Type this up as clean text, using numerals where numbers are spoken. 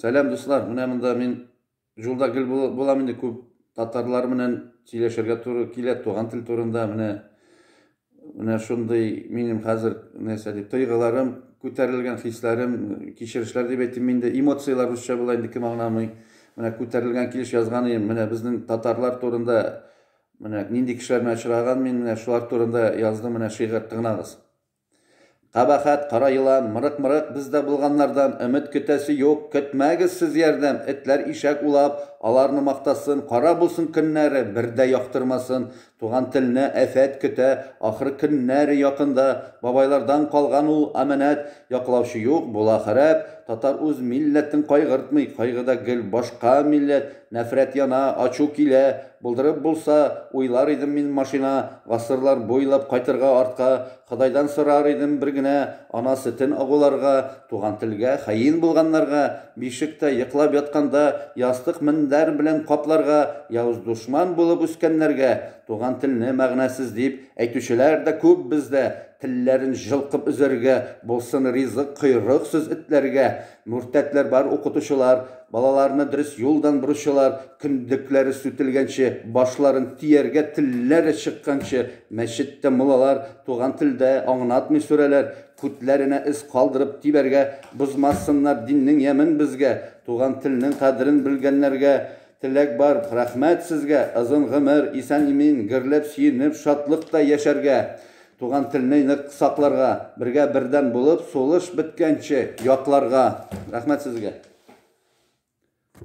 Сәлам, дуслар. Менә монда мин юлда гел булам инде, күп татарлар белән сөйләшергә туры килә туган тел турында. Менә шундый минем хәзер нәрсә дип тойгыларым күтәрелгән, хисләрем, кичерешләр дип әйтим инде, эмоцияләр русча була инде, кем аңламый. Менә күтәрелгән килеш язган идем. Менә безнең татарлар турында, менә нинди кешеләр белән очраган мин, менә шулар турында яздым, менә шигырь, тыңлагыз. Кабахәт, кара елан, мырык-мырык бездә булганнардан өмет көтәсе юк, көтмәгез сез ярдәм, этләр ишәк улап, аларны мактасын, кара булсын көннәре, бер дә яктырмасын, туган телне афәт көтә, ахыр көннәре якында, бабайлардан калган ул амәнәт, яклаучы юк, була харап, татар үз милләтен кайгыртмый, кайгыда гел башка милләт, нәфрәт яна, ачу килә, булдырып булса, уйлар идем мин машина, гасырлар буйлап кайтырга артка, Ходайдан сорар идем бер генә, ана сөтен агуларга, туган телгә хаин булганнарга, бишектә йоклап ятканда ястык-мендәр белән капларга, явыз дошман булып үскәннәргә, туган телне мәгънәсез дип әйтүчеләр дә күп бездә, телләрен җылкып өзәргә, булсын ризык койрык сүз этләргә. Муртәтләр бар укытучылар, балаларны дөрес юлдан боручылар, кендекләре сүтелгәнче, башларын тияргә телләре чыкканчы, мәчеттә муллалар туган телдә аңлатмый сүрәләр, күтләренә эз калдырып тибәргә, бозмасыннар диннең ямен безгә, туган телнең кадерен белгәннәргә теләк бар, рәхмәт сезгә, озын гомер, исән-имин, гөрләп, сөенеп, шатлыкта яшәргә. Туган телне нык сакларга, бергә бердәм булып, сулыш беткәнче якларга. Рәхмәт сезгә.